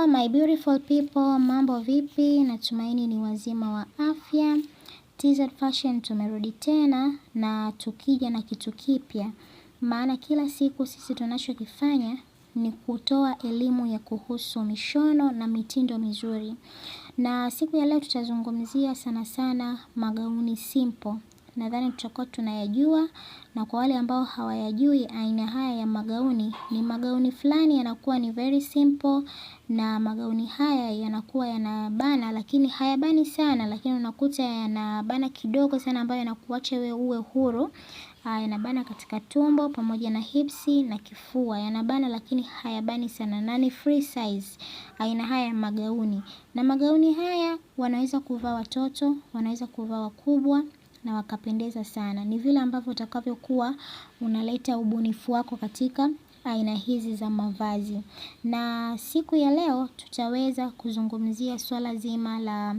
Hello my beautiful people, mambo vipi? Natumaini ni wazima wa afya. TZ Fashion tumerudi tena na tukija na kitu kipya. Maana kila siku sisi tunachokifanya ni kutoa elimu ya kuhusu mishono na mitindo mizuri. Na siku ya leo tutazungumzia sana sana magauni simple. Nadhani tutakuwa tunayajua, na kwa wale ambao hawayajui aina haya ya magauni, ni magauni fulani yanakuwa ni very simple, na magauni haya yanakuwa yanabana, lakini hayabani sana, lakini unakuta yanabana kidogo sana ambayo yanakuacha wewe uwe huru. Yanabana katika tumbo pamoja na hipsi na kifua, yanabana lakini hayabani sana, na ni free size aina haya ya magauni. Na magauni haya wanaweza kuvaa watoto, wanaweza kuvaa wakubwa na wakapendeza sana. Ni vile ambavyo utakavyokuwa unaleta ubunifu wako katika aina hizi za mavazi. Na siku ya leo tutaweza kuzungumzia swala zima la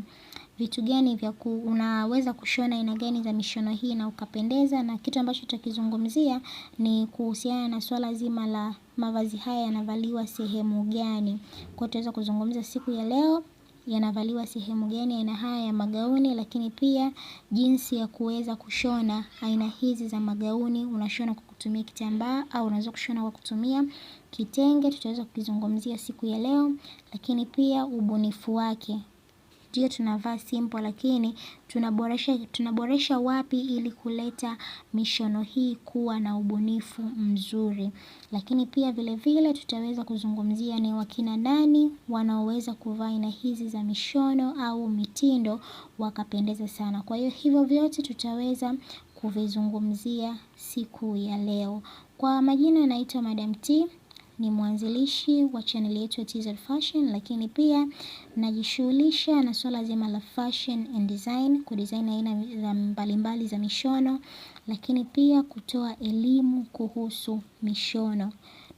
vitu gani vya unaweza kushona aina gani za mishono hii na ukapendeza, na kitu ambacho tutakizungumzia ni kuhusiana na swala zima la mavazi haya yanavaliwa sehemu gani. Kwa hiyo tutaweza kuzungumza siku ya leo yanavaliwa sehemu gani aina haya ya magauni, lakini pia jinsi ya kuweza kushona aina hizi za magauni. Unashona kwa kutumia kitambaa au unaweza kushona kwa kutumia kitenge, tutaweza kukizungumzia siku ya leo, lakini pia ubunifu wake. Ndio tunavaa simple, lakini tunaboresha wapi ili kuleta mishono hii kuwa na ubunifu mzuri. Lakini pia vile vile tutaweza kuzungumzia ni wakina nani wanaoweza kuvaa aina hizi za mishono au mitindo wakapendeza sana. Kwa hiyo hivyo vyote tutaweza kuvizungumzia siku ya leo. Kwa majina naitwa Madam T, ni mwanzilishi wa channel yetu ya TZ Fashion, lakini pia najishughulisha na swala zima la fashion and design, kudesign aina za mbalimbali za mishono, lakini pia kutoa elimu kuhusu mishono.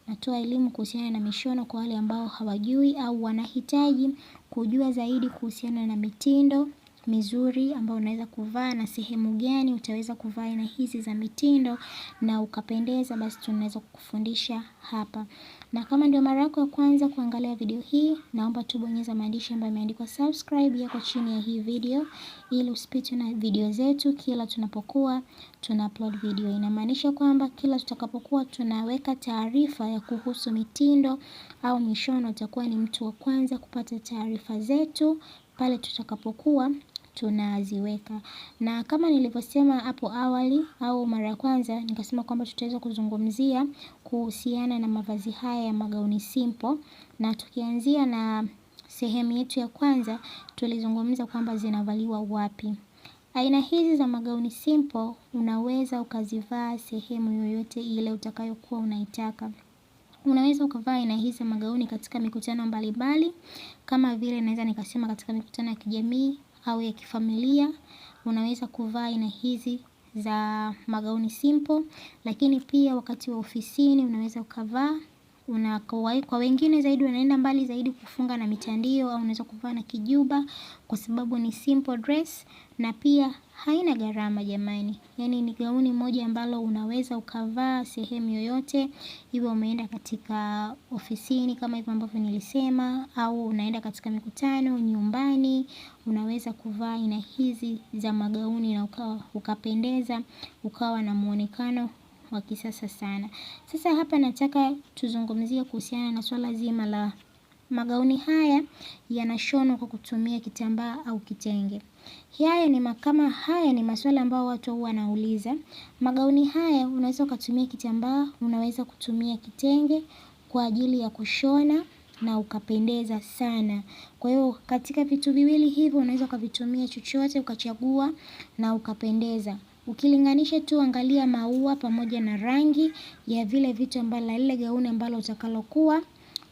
Natoa elimu kuhusiana na mishono kwa wale ambao hawajui au wanahitaji kujua zaidi kuhusiana na mitindo mizuri ambayo unaweza kuvaa na sehemu gani utaweza kuvaa aina hizi za mitindo na ukapendeza, basi tunaweza kukufundisha hapa. Na kama ndio mara yako ya kwanza kuangalia video hii, naomba tu bonyeza maandishi ambayo yameandikwa subscribe yako chini ya hii video ili usipitwe na video zetu kila tunapokuwa tuna upload video. Inamaanisha kwamba kila tutakapokuwa tunaweka taarifa ya kuhusu mitindo au mishono, utakuwa ni mtu wa kwanza kupata taarifa zetu pale tutakapokuwa tunaziweka. Na kama nilivyosema hapo awali au mara ya kwanza, nikasema kwamba tutaweza kuzungumzia kuhusiana na mavazi haya ya magauni simple, na tukianzia na sehemu yetu ya kwanza tulizungumza kwamba zinavaliwa wapi. Aina hizi za magauni simple unaweza ukazivaa sehemu yoyote ile utakayokuwa unaitaka. Unaweza ukavaa aina hizi za magauni katika mikutano mbalimbali, kama vile naweza nikasema katika mikutano ya kijamii au ya kifamilia. Unaweza kuvaa aina hizi za magauni simple, lakini pia wakati wa ofisini unaweza ukavaa. Kwa wengine zaidi wanaenda mbali zaidi kufunga na mitandio au unaweza kuvaa na kijuba kwa sababu ni simple dress na pia haina gharama jamani. Yaani ni gauni moja ambalo unaweza ukavaa sehemu yoyote, iwe umeenda katika ofisini kama hivyo ambavyo nilisema, au unaenda katika mikutano, nyumbani, unaweza kuvaa aina hizi za magauni na ukapendeza, ukawa na muonekano wa kisasa sana. Sasa hapa nataka tuzungumzie kuhusiana na swala zima la magauni haya yanashonwa kwa kutumia kitambaa au kitenge. Haya ni maswala ambayo watu huwa wanauliza. Magauni haya unaweza ukatumia kitambaa, unaweza kutumia kitenge kwa ajili ya kushona na ukapendeza sana. Kwa hiyo katika vitu viwili hivyo unaweza ukavitumia chochote ukachagua na ukapendeza. Ukilinganisha tu angalia maua pamoja na rangi ya vile vitu ambalo lile gauni ambalo utakalokuwa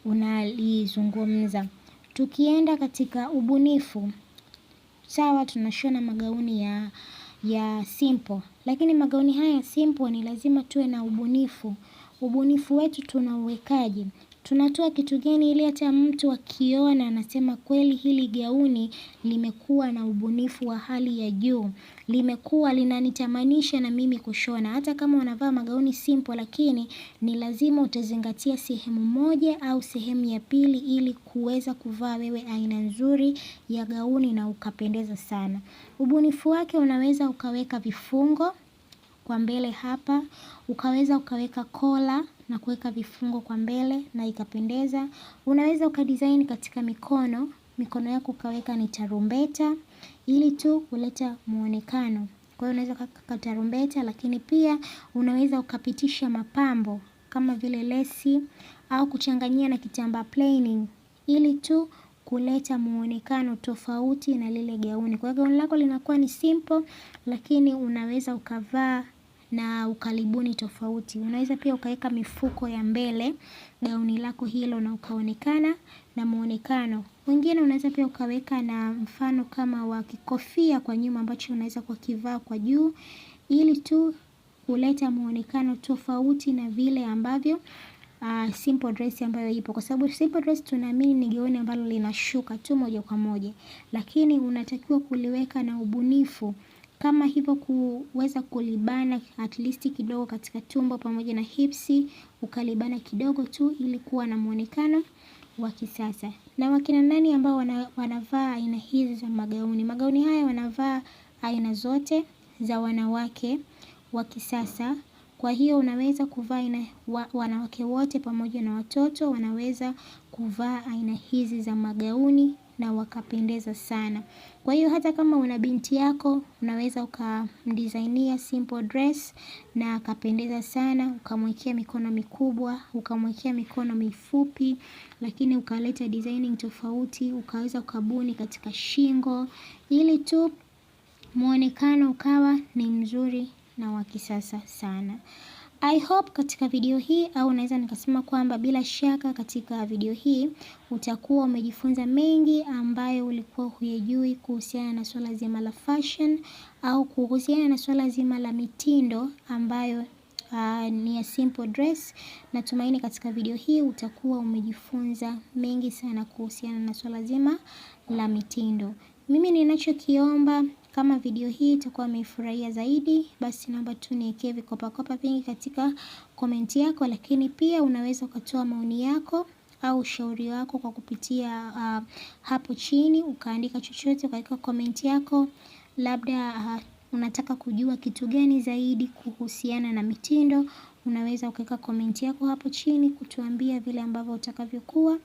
unalizungumza. Tukienda katika ubunifu, sawa tunashona magauni ya simple, lakini magauni haya simple ni lazima tuwe na ubunifu. Ubunifu wetu tunauwekaje? Tunatoa kitu gani ili hata mtu akiona anasema kweli hili gauni limekuwa na ubunifu wa hali ya juu. Limekuwa linanitamanisha na mimi kushona. Hata kama unavaa magauni simple, lakini ni lazima utazingatia sehemu moja au sehemu ya pili ili kuweza kuvaa wewe aina nzuri ya gauni na ukapendeza sana. Ubunifu wake unaweza ukaweka vifungo kwa mbele hapa, ukaweza ukaweka kola na kuweka vifungo kwa mbele na ikapendeza. Unaweza ukadesign katika mikono, mikono yako ukaweka ni tarumbeta ili tu kuleta muonekano. Kwa hiyo unaweza ukaweka tarumbeta, lakini pia unaweza ukapitisha mapambo kama vile lesi au kuchanganyia na kitambaa plaining ili tu kuleta muonekano tofauti na lile gauni. Kwa hiyo gauni lako linakuwa ni simple, lakini unaweza ukavaa na ukalibuni tofauti. Unaweza pia ukaweka mifuko ya mbele gauni lako hilo na ukaonekana na muonekano. Wengine unaweza pia ukaweka na mfano kama wa kikofia kwa nyuma ambacho unaweza kukivaa kwa juu ili tu kuleta muonekano tofauti na vile ambavyo simple dress ambayo ipo, kwa sababu simple dress tunaamini ni gauni ambalo linashuka tu moja kwa moja, lakini unatakiwa kuliweka na ubunifu kama hivyo kuweza kulibana at least kidogo katika tumbo pamoja na hipsi, ukalibana kidogo tu ili kuwa na muonekano wa kisasa. Na wakina nani ambao wanavaa aina hizi za magauni? Magauni haya wanavaa aina zote za wanawake wa kisasa. Kwa hiyo unaweza kuvaa aina wanawake wote pamoja na watoto wanaweza kuvaa aina hizi za magauni na wakapendeza sana. Kwa hiyo hata kama una binti yako, unaweza ukamdesignia simple dress na akapendeza sana, ukamwekea mikono mikubwa, ukamwekea mikono mifupi, lakini ukaleta designing tofauti, ukaweza ukabuni katika shingo, ili tu muonekano ukawa ni mzuri na wa kisasa sana. I hope katika video hii au naweza nikasema kwamba bila shaka katika video hii utakuwa umejifunza mengi ambayo ulikuwa huyajui kuhusiana na swala zima la fashion au kuhusiana na swala zima la mitindo ambayo ni ya simple dress. Natumaini katika video hii utakuwa umejifunza mengi sana kuhusiana na swala zima la mitindo. Mimi ninachokiomba, kama video hii itakuwa umeifurahia zaidi, basi naomba tu niwekee vikopakopa vingi katika komenti yako, lakini pia unaweza ukatoa maoni yako au ushauri wako kwa kupitia hapo chini, ukaandika chochote ukaweka komenti yako, labda unataka kujua kitu gani zaidi kuhusiana na mitindo, unaweza ukaweka komenti yako hapo chini kutuambia vile ambavyo utakavyokuwa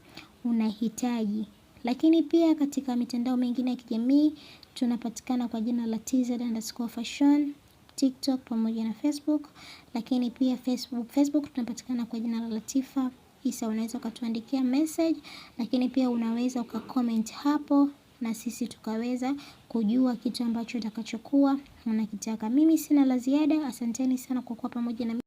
unahitaji. Lakini pia katika mitandao mingine ya kijamii tunapatikana kwa jina la TZ_fashion, TikTok pamoja na Facebook. Lakini pia Facebook tunapatikana kwa jina la Latifa Isa. Unaweza ukatuandikia message, lakini pia unaweza ukacomment hapo na sisi tukaweza kujua kitu ambacho utakachokuwa unakitaka. Mimi sina la ziada, asanteni sana kwa kuwa pamoja na mimi.